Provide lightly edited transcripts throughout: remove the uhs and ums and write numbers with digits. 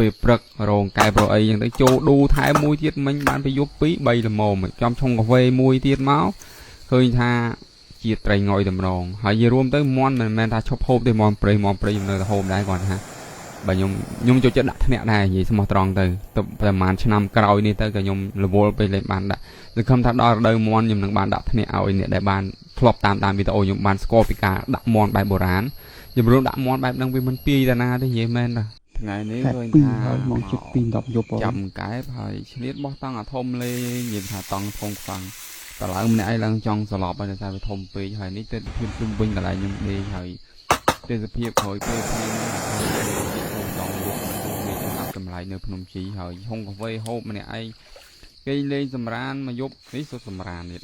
ពេលព្រឹករងកែប្រអីចឹងទៅចូលឌូថែមមួយទៀតមិញបានទៅយប់2 3ល្មមចំឆុងកាហ្វេមួយទៀតមកឃើញថាជាត្រីងយតម្រងហើយនិយាយរួមទៅមន់មិនមែនថាឈប់ហូបទេមន់ព្រៃមន់ព្រៃខ្ញុំនៅតែហូបដែរគាត់ថាបើខ្ញុំចូលចិត្តដាក់ធ្នាក់ដែរនិយាយស្មោះត្រង់ទៅទៅប្រហែលឆ្នាំក្រោយនេះទៅក៏ខ្ញុំរវល់ពេកលែងបានដាក់សង្ឃឹមថាដល់រដូវមន់ខ្ញុំនឹងបានដាក់ធ្នាក់ឲ្យអ្នកដែលបានធ្លាប់តាមតាមវីដេអូខ្ញុំបានស្គាល់ពីការដាក់មន់បែបបុរាណជំរឿនដាក់មន់បែបហ្នឹងវាមិនពាយតាណាទេនិយាយមែនតាថ្ងៃនេះ ខែ ឃើញ 2 ថា ហើយម៉ោងជិត2 10យប់ហើយ ចាំកែបហើយឆ្លៀតបោះតង់អាធំលេងនិយាយថាតង់ធំខ្លាំងតឡើងម្នាក់ឯងឡើងចង់សន្លប់ហើយដោយសារវាធំពេកហើយនេះទិដ្ឋភាពជុំវិញកន្លែងខ្ញុំដេកហើយទេសភាពក្រោយពេលភ្លៀងនេះធំចង់លក់វាចំអាប់ចម្លែកនៅភ្នំជីហើយហុងកាហ្វេហូបម្នាក់ឯងគេលេងសម្រានមកយប់នេះសុទ្ធសម្រានទៀត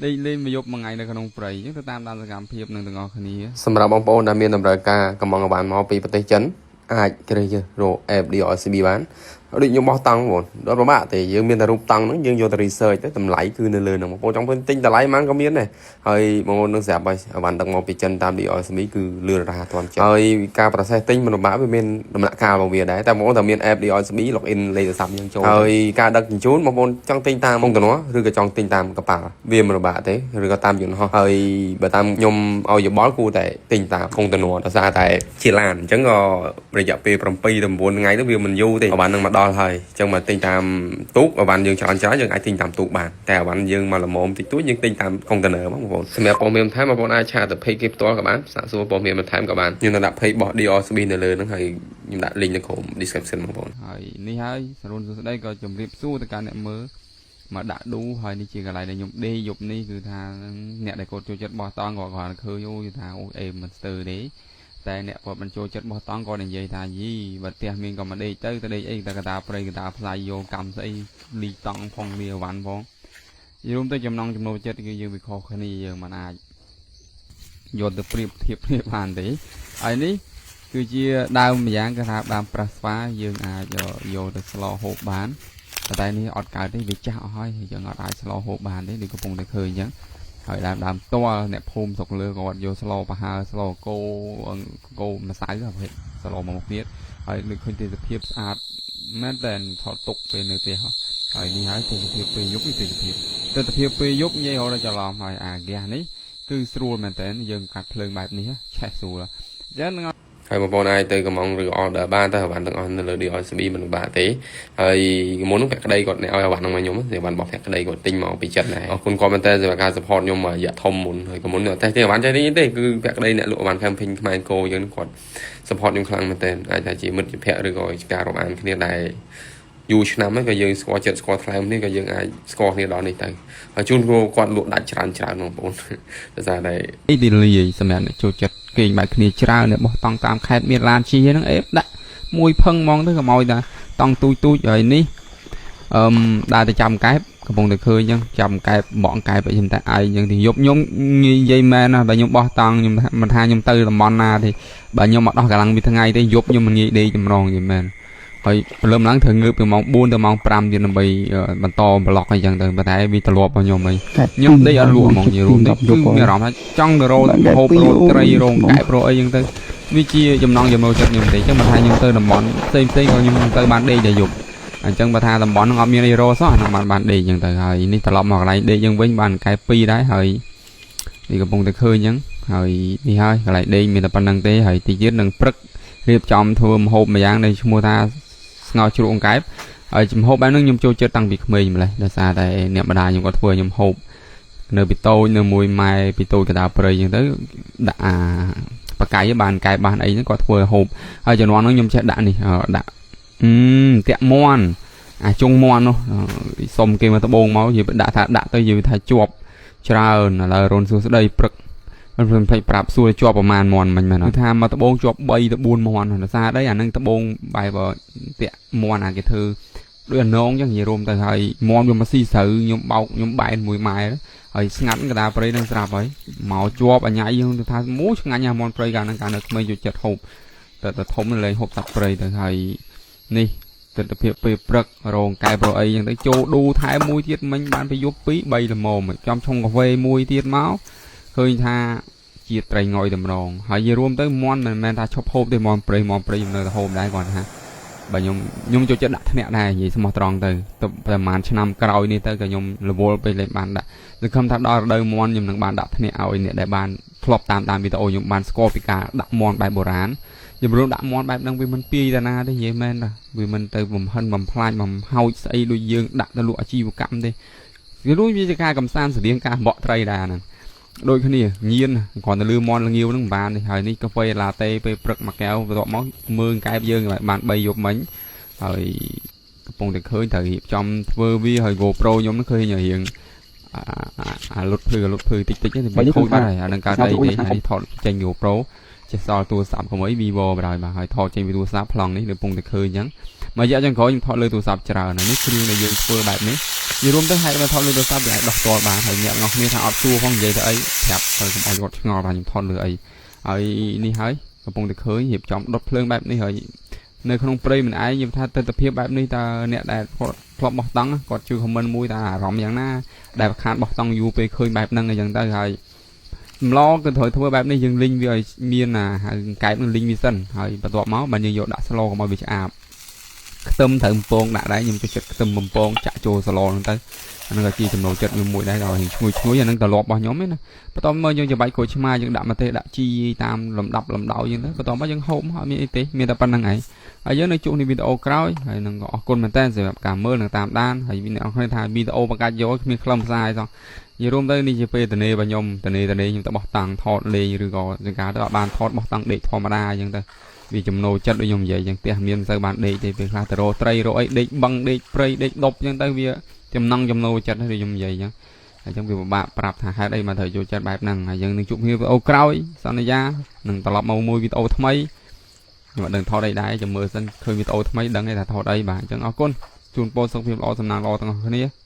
ដេកលេងមកយប់មួយថ្ងៃនៅក្នុងព្រៃអញ្ចឹងទៅតាមដានសកម្មភាពនឹងទាំងអស់គ្នា សម្រាប់បងប្អូនដែលមានតម្រូវការកម្មង់អវ៉ាន់មកពីប្រទេសចិនអាចជ្រើសរើសរក app DRCB បានដូចខ្ញុំបោះតង់បងប្អូនដល់ពិបាកទេយើងមានតែរូបតង់ហ្នឹងយើងយកទៅ research ទៅតម្លៃគឺនៅលើហ្នឹងបងប្អូនចង់ទិញតម្លៃប៉ុន្មានក៏មានដែរហើយបងប្អូននឹងស្រាប់ហើយអវ៉ាន់ដឹកមកពីចិនតាម DRCB គឺលឿនរហ័សទាន់ចិត្តហើយការប្រសេសទិញមិនពិបាកវាមានដំណាក់កាលរបស់វាដែរតែបងប្អូនតែមាន app DRCB login លេខទូរស័ព្ទយើងចូលហើយការដឹកជញ្ជូនបងប្អូនចង់ទិញតាមកុងតឺន័រឬក៏ចង់ទិញតាមកប៉ាល់វាមិនពិបាកទេឬក៏តាមយន្តហោះហើយបើតាមខ្ញុំឲ្យយោបល់គួរតែទិញតាមកុងតឺន័រដោយសារតែជាឡានអញ្ចឹងក៏រយៈពេល7ទៅ9ថ្ងៃទៅវាមិនយូរទេអវ៉ាន់នឹងមកដល់ហើយអញ្ចឹងមកទិញតាមទូកអវ៉ាន់យើងច្រើនច្រើនយើងអាចទិញតាមទូកបានតែអវ៉ាន់យើងមកល្មមតិចតួចយើងទិញតាមកុងតឺន័របងប្អូនសម្រាប់ព័ត៌មានបន្ថែមបងប្អូនអាច chat ទៅ page គេផ្ទាល់ក៏បានសាកសួរព័ត៌មានបន្ថែមក៏បានខ្ញុំនឹងដាក់ page របស់ DRCB នៅលើហ្នឹងហើយខ្ញុំដាក់ link នៅក្រោម description បងប្អូន ហើយនេះហើយសរុនសួស្តីក៏ជម្រាបសួរទៅកាន់អ្នកមើលមកដាក់ឌូហើយនេះជាកន្លែងដែលខ្ញុំដេកយប់នេះគឺថាអ្នកដែលគាត់ចូលចិត្តបោះតង់គាត់គាត់ឃើញអូយថាអូអេមិនស្ទើរទេតែអ្នកគាត់មិនចូលចិត្តបោះតង់គាត់និយាយថាយីបើផ្ទះមានក៏មកដេកទៅទៅដេកអីតែកតាព្រៃកតាផ្លៃយកកម្មស្អីលីតង់ផងលីអវ៉ាន់ផងយល់ទៅចំណងចំណូលចិត្តគឺយើងវាខុសគ្នាយើងមិនអាចយកទៅប្រៀបធៀបគ្នាបានទេហើយនេះ គឺជាដើមម្យ៉ាងគេថាដើមប្រាស់ស្វាយើងអាចយកទៅស្លហូបបានប៉ុន្តែនេះអត់កើតទេវាចាស់អស់ហើយយើងអត់អាចស្លហូបបានទេដូចកំពុងតែឃើញអញ្ចឹងហើយដើមដើមផ្ទាល់អ្នកភូមិស្រុកលើក៏គាត់យកស្លប្រហើស្លគោគោម្សៅប្រភេទស្លមកមុខទៀតហើយនឹកឃើញទេសភាពស្អាតមែនតើថតទុកពេលនៅផ្ទះហើយនេះហើយទេសភាពពេលយប់នេះទេសភាពពេលយប់និយាយរហូតដល់ច្រឡំហើយអាហ្គាសនេះគឺស្រួលមែនតើយើងកាត់ភ្លើងបែបនេះឆេះស្រួលអញ្ចឹង ហើយបងប្អូនអាចទៅកំងឬ order បានតែអវ៉ាន់ទាំងអស់នៅលើ DRCB មិនពិបាកទេហើយមុននោះភក្តីគាត់អ្នកឲ្យអវ៉ាន់ហ្នឹងមកខ្ញុំអវ៉ាន់របស់ភក្តីគាត់ទិញមកពីចិត្តដែរអរគុណគាត់មែនតើសម្រាប់ការ support ខ្ញុំរយៈធំមុនហើយក៏មុនអត់ទេអវ៉ាន់ចេះនេះទេគឺភក្តីអ្នកលក់អវ៉ាន់ camping ខ្មែរគោយើងគាត់ support ខ្ញុំខ្លាំងមែនតើអាចថាជាមិត្តជាភក្តិឬក៏ការរាប់អានគ្នាដែរយូរឆ្នាំហើយក៏យើងស្គាល់ចិត្តស្គាល់ថ្លើមនេះក៏យើងអាចស្គាល់គ្នាដល់នេះទៅហើយជូនគាត់លក់ដាច់ច្រើនច្រើនបងប្អូនដោយសារតែ អីទីលាយសម្រាប់អ្នកចូលចិត្តគេងបែបគ្នាច្រើនអ្នកបោះតង់តាមខេត្តមានឡានជិះហ្នឹងអេដាក់មួយផឹងហ្មងទៅកុំឲ្យតាតង់ទូចទូចហើយនេះអឹមដើរទៅចាំកែបកំពុងតែឃើញអញ្ចឹងចាំកែបបកកែបអីខ្ញុំតែឯងអញ្ចឹងទីយប់ខ្ញុំនិយាយមែនណាបើខ្ញុំបោះតង់ខ្ញុំមិនថាខ្ញុំទៅតំបន់ណាទេបើខ្ញុំមកដោះកម្លាំងពីថ្ងៃទេយប់ខ្ញុំមិនងាយដេកតម្រងនិយាយមែនហើយព្រលឹមឡើងត្រូវងើបពីម៉ោង4ទៅម៉ោង5ទៀតដើម្បីបន្តប្លុកអីចឹងទៅប៉ុន្តែវាទម្លាប់របស់ខ្ញុំអី ខែ ខ្ញុំដេកអត់លក់ហ្មងនិយាយរួមទៅ 10យ គឺ ប់ហើយ មានអារម្មណ៍ថាចង់ទៅរកហូបរកត្រីរងកែបរកអីចឹងទៅវាជាចំណងចំណូលចិត្តខ្ញុំទេអញ្ចឹងបើថាខ្ញុំទៅតំបន់ផ្សេងផ្សេងក៏ខ្ញុំទៅបានដេកតែយប់អញ្ចឹងបើថាតំបន់ហ្នឹងអត់មានអីរកសោះអាហ្នឹងបានបានដេកចឹងទៅហើយនេះត្រឡប់មកកន្លែងដេកយើងវិញបានកែប2ដែរហើយនេះកំពុងតែឃើញអញ្ចឹងហើយនេះហើយកន្លែងដេកមានតែប៉ុណ្្នឹងទេហើយទីទៀតនឹងព្រឹករៀបចំធ្វើម្ហូបមួយយ៉ាងដែលឈ្មោះថាស្ងោរជ្រក់អង្កែបហើយចំហូបបែបហ្នឹងខ្ញុំចូលចិត្តតាំងពីក្មេងម្លេះដោយសារតែអ្នកម្ដាយខ្ញុំគាត់ធ្វើឲ្យខ្ញុំហូប នៅពីតូចនៅមួយម៉ែពីតូចកដាព្រៃអញ្ចឹងទៅដាក់អាបកាយបានកែបានអីហ្នឹងគាត់ធ្វើឲ្យហូបហើយជំនាន់ហ្នឹងខ្ញុំចេះដាក់នេះដាក់អឺតាក់មន់អាចុងមន់នោះសុំគេមកត្បូងមកនិយាយដាក់ថាដាក់ទៅនិយាយថាជាប់ច្រើនឥឡូវរុនសួស្ដីព្រឹកមិនភ្លេចប្រាប់សួរជាប់ប្រហែលមន់មិញមែនគឺថាមកត្បូងជាប់3ទៅ4មន់ដោយសារអីអានឹងត្បូងបែបតាក់មន់អាគេធ្វើដូចអានងអញ្ចឹងនិយាយរួមទៅហើយមន់វាមកស៊ីស្រូវខ្ញុំបោកខ្ញុំបែនមួយម៉ែហើយស្ងាត់កដាព្រៃនឹងស្រាប់ហើយមកជាប់អញ្ញាយើងទៅថាមួយឆ្ងាញ់អាមន់ព្រៃកាលហ្នឹងកាលនៅក្មេងចូលចិត្តហូបតែតែធំលែងហូបសត្វព្រៃទៅហើយនេះទិដ្ឋភាពពេលព្រឹករងកែបរអីចឹងទៅចូលឌូថែមមួយទៀតមិញបានទៅយប់2 3ល្មមចំឆុងកាហ្វេមួយទៀតមកឃើញថាជាត្រីងយតម្រងហើយនិយាយរួមទៅមន់មិនមែនថាឈប់ហូបទេមន់ព្រៃមន់ព្រៃខ្ញុំនៅតែហូបដែរគាត់ថា បើខ្ញុំខ្ញុំចូលចិត្តដាក់ធ្នាក់ដែរនិយាយស្មោះត្រង់ទៅទៅប្រហែលឆ្នាំក្រោយនេះទៅក៏ខ្ញុំរវល់ពេកលែងបានដាក់សង្ឃឹមថាដល់រដូវមន់ខ្ញុំនឹងបានដាក់ធ្នាក់ឲ្យអ្នកដែលបានធ្លាប់តាមតាមវីដេអូខ្ញុំបានស្គាល់ពីការដាក់មន់បែបបុរាណជំរឿនដាក់មន់បែបហ្នឹងវាមិនពីតាណាទេនិយាយមែនតាវាមិនទៅបំហិនបំផ្លាញបំហោចស្អីដូចយើងដាក់ទៅលក់អាជីវកម្មទេវារួចវាជាការកំសាន្តស្តៀងការបក់ត្រីដែរហ្នឹងដូចគ្នាញៀនគ្រាន់តែលឺមន់ល្ងាវហ្នឹងមិនបានទេហើយនេះកាហ្វេឡាតេពេលព្រឹកមួយកែវបន្ទាប់មកមើលកែបយើងបាន3យប់មិញហើយកំពុងតែឃើញត្រូវរៀបចំធ្វើវាហើយ GoPro ខ្ញុំហ្នឹងឃើញរៀងអាលុតភ្លឺលុតភ្លឺតិចតិចទេវាខូចបាត់ហើយអានឹងកើតអីទេហើយថតចេញ GoPro ចេះសល់ទូរស័ព្ទកុំអី Vivo បណ្ដោយបាទហើយថតចេញពីទូរស័ព្ទប្លង់នេះនៅពងតែឃើញអញ្ចឹងមួយរយៈចុងក្រោយខ្ញុំថតលើទូរស័ព្ទច្រើនហើយនេះគ្រឿងដែលយើងធ្វើបែបនេះនិយាយរួមទៅហេតុមកថតលើទូរស័ព្ទវាអាចដោះតល់បានហើយអ្នកនរគ្នាថាអត់សួរផងនិយាយទៅអីប្រាប់ទៅកុំឲ្យគាត់ឆ្ងល់ថាខ្ញុំថតលើអីហើយនេះហើយកំពុងតែឃើញរៀបចំដុតភ្លើងបែបនេះហើយនៅក្នុងព្រៃមិនឯងខ្ញុំថាទស្សនភាពបែបនេះតើអ្នកដែលគាត់ធ្លាប់បោះតង់គាត់ជួយ comment មួយតើអារម្មណ៍យ៉ាងណាដែលខានបោះតង់យូរពេលឃើញបែបហ្នឹងអញ្ចឹងទៅហើយម្លគឺត្រូវធ្វើបែបនេះយើងលីងវាឲ្យមានអាហៅកែបនឹងលីងវាសិនហើយបន្ទាប់មកបើយើងយកដាក់ស្លកុំឲ្យវាឆ្អាបខ្ទឹមត្រូវបំពងដាក់ដែរខ្ញុំចូលចិត្តខ្ទឹមបំពងចាក់ចូលស្លហ្នឹងទៅអាហ្នឹងក៏ជាចំណូលចិត្តខ្ញុំមួយដែរដល់ឈ្ងុយឈ្ងុយអាហ្នឹងត្រឡប់របស់ខ្ញុំឯណាបន្ទាប់មកយើងច្របាច់ក្រូចឆ្មាយើងដាក់ម្ទេសដាក់ជីតាមលំដាប់លំដោយអញ្ចឹងទៅបន្ទាប់មកយើងហូបមកអត់មានអីទេមានតែប៉ុណ្្នឹងឯងហើយយើងនៅជួបในវីដេអូក្រោយហើយនឹងក៏អរគុណមែនតើសម្រាប់ការមើលនិងតាមដានហើយអ្នកនរគ្នាថាវីដេអូបង្កាច់យកគ្មានខ្លឹមសារអីសោះនិយាយរួមទៅនេះជាពេលតនេរបស់ខ្ញុំតនេតនេខ្ញុំទៅបោះតង់ថតលេងឬក៏ចង្ការទៅអត់បានថតបោះតង់ដេកធម្មតាអញ្ចឹងទៅវាចំណូលចិត្តដូចខ្ញុំនិយាយអញ្ចឹងផ្ទះមានមិនសូវបានដេកទេពេលខ្លះទៅរកត្រីរកអីដេកបឹងដេកព្រៃដេកដប់អញ្ចឹងទៅវាចំណង់ចំណូលចិត្តដូចខ្ញុំនិយាយអញ្ចឹងអញ្ចឹងវាពិបាកប្រាប់ថាហេតុអីមកត្រូវចូលចិត្តបែបហ្នឹងហើយយើងនឹងជួបគ្នាវីដេអូក្រោយសន្យានឹងត្រឡប់មកមួយវីដេអូថ្មីខ្ញុំអត់ដឹងថតអីដែរចាំមើលសិនឃើញវីដេអូថ្មីដឹងថាថតអីបាទអញ្ចឹងអរគុណជូនពរសុខភាពល្អសំណាងល្អទាំងអស់គ្នា។